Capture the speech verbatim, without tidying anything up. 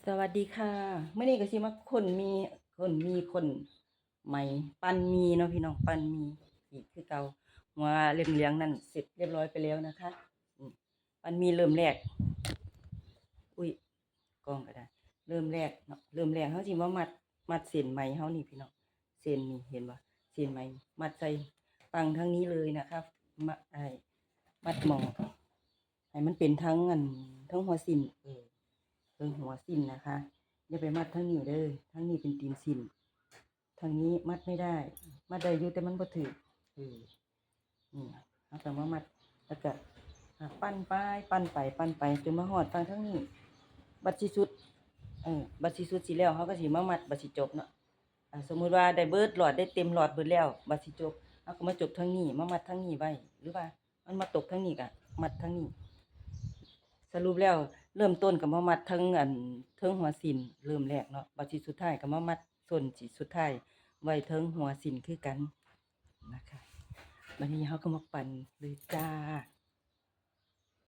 สวัสดีค่ะ มื้อนี้ก็สิมาคนหมี่ คนหมี่ คนไหม ปั้นหมี่เนาะพี่น้อง ปั้นหมี่อีกคือเก่า หัวเหลืองๆนั่นเสร็จเรียบร้อยไปแล้วนะคะ อืม ปั้นหมี่เริ่มแรก อุ้ย กล้องก็ได้ เริ่มแรกเนาะ เริ่มแรกเฮาสิมามัด มัดเส้นไหมเฮานี่พี่น้อง เส้นนี่เห็นบ่ เส้นไหม มัดใส่ปังทางนี้เลยนะคะ มา ไอ้ มัดหม้อ ให้มันเป็นทั้งอัน ทั้งหัวสิ้น เออ ทั้งหัวสิ้นนะคะ อย่าไปมัดทางนี้เด้อ ทางนี้เป็นตีนสิ้น ทางนี้มัดไม่ได้ มัดได้อยู่แต่มันบ่ถืก เออ นี่ เฮาก็มามัด แล้วก็ อ่ะ ปั้นไป ปั้นไป ปั้นไป จนมาฮอดฟังทางนี้ บัดสิสุด เออ บัดสิสุดสิแล้ว เฮาก็สิมามัด บัดสิจบเนาะ อ่ะ สมมุติว่าได้เบิดหลอด ได้เต็มหลอดเบิดแล้ว บัดสิจบ เฮาก็มาจบทางนี้ มามัดทางนี้ไว้ หรือว่ามันมาตกทางนี้ก็มัดทางนี้ สรุปแล้วเริ่มต้นก็มามัดทั้งอัน เทิงหัวสิ้น เริ่มแรกเนาะ บัดสิสุดท้ายก็มามัดส้นสิสุดท้ายไว้เทิงหัวสิ้นคือกันนะคะ บัดนี้เฮาก็มาปั้นเลยจ้า